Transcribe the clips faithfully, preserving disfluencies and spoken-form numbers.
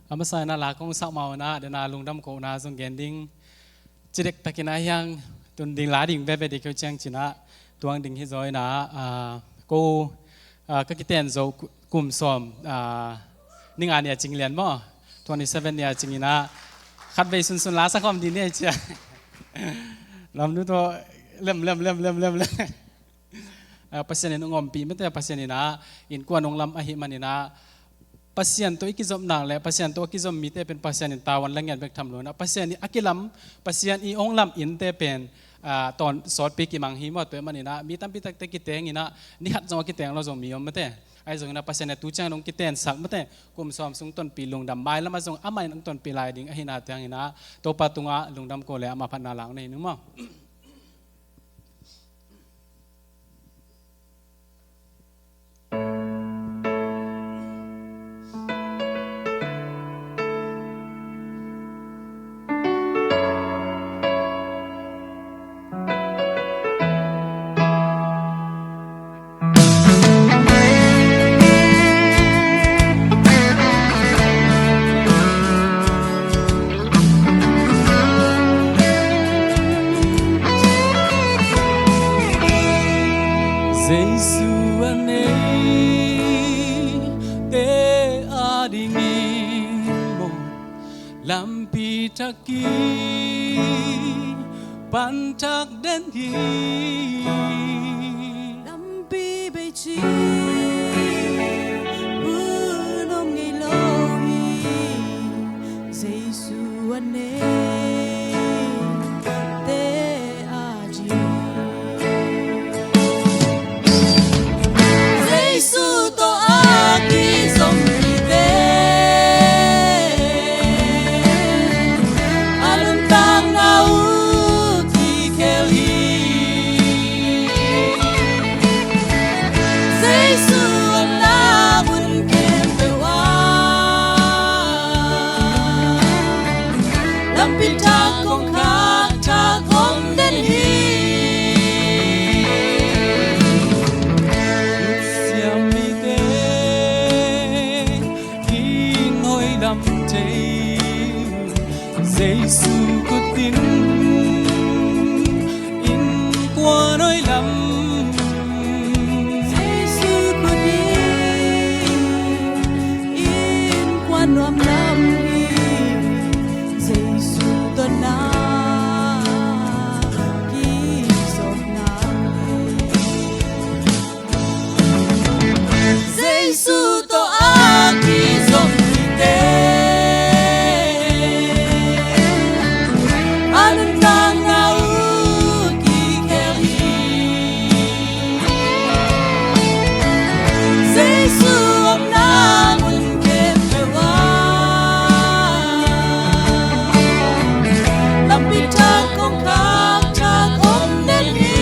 A masa in ah la kong sak mah un ah, den a lungdam kohna zong gen ding. Cidek takin ah hiang tun ding la ding veve ding keu ciang cin ah tuang ding hi zaw in ah, ah, ko, ah, ka kiten zo ku-, kum sawm, ah, ni nga ni a cing lian maw, twenty seven ni a cing in ah khatvei sunsun la sak khawm ding ni a cia. Lamnu tawh lem, lem, lem, lem, lem, lem. Ah, Pasian in hong ompih mate, Pasian in ah innkuan hong lam ahih manin ah, Pasian tawh i kizop nak le Pasian tawh a kizom mite pen Pasian in tavuan la ngiat bek tham lo in ah, Pasian i a kilam, Pasian i hong lam innte pen, ah, tawn sawtpi kimang hi maw. Tua ahih manin ah mi tampi takte kiteng in ah ni khat zong a kiteng lo zong mi om mate. Ahi zongin ah Pasian in ah tu ciang hong kitensak mate, kum sawm sung tonpih lungdam, mailam ah zong amah in hong tonpih lai ding ahihna te hangin ah Topa tungah lungdam ko le amah phatna lak na hi ning maw. Jesu a neite adingin maw, lampi thak kipan thak den hi. Lampi bei ci hun om ngei lo hi. Jesu a neite ading, Jesu tawh a kizom mite a nuntakna uh kikhel hi. Jesu omna mun khempeuh ah lampi thak kongkhak thak om den hi. Siam mite in hoi lam thei, Jesu khut in innkuan hoi lam. Jesu khut in innkuan nuam lam hi. Jesu tawh na kizom nak hi. Jesu tawh a kizom mite a nuntakna uh kikhel hi. Jesu omna mun khempeuh ah lampi thak kongkhak thak om den hi.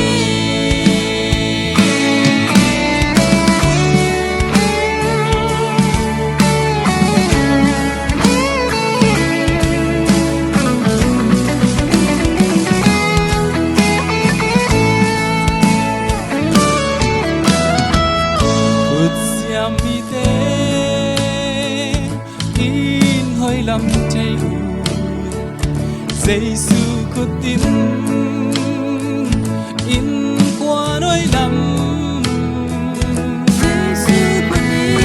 Khut siam mite in hoi lam thei uh, Jesu khut in innkuan hoi lam. Jesu khut in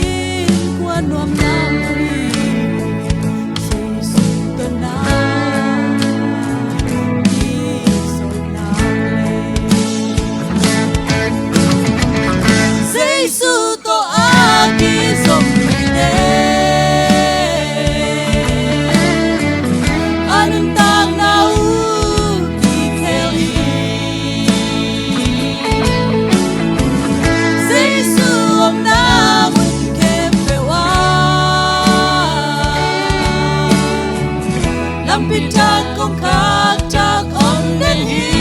innkuan nuam lam hi. Jesu tawh na kizom nak le, Jesu tawh a kizom mite a nuntakna uh kikhel hi. Jesu omna mun khempeuh ah lampi thak kongkhak thak om den hi.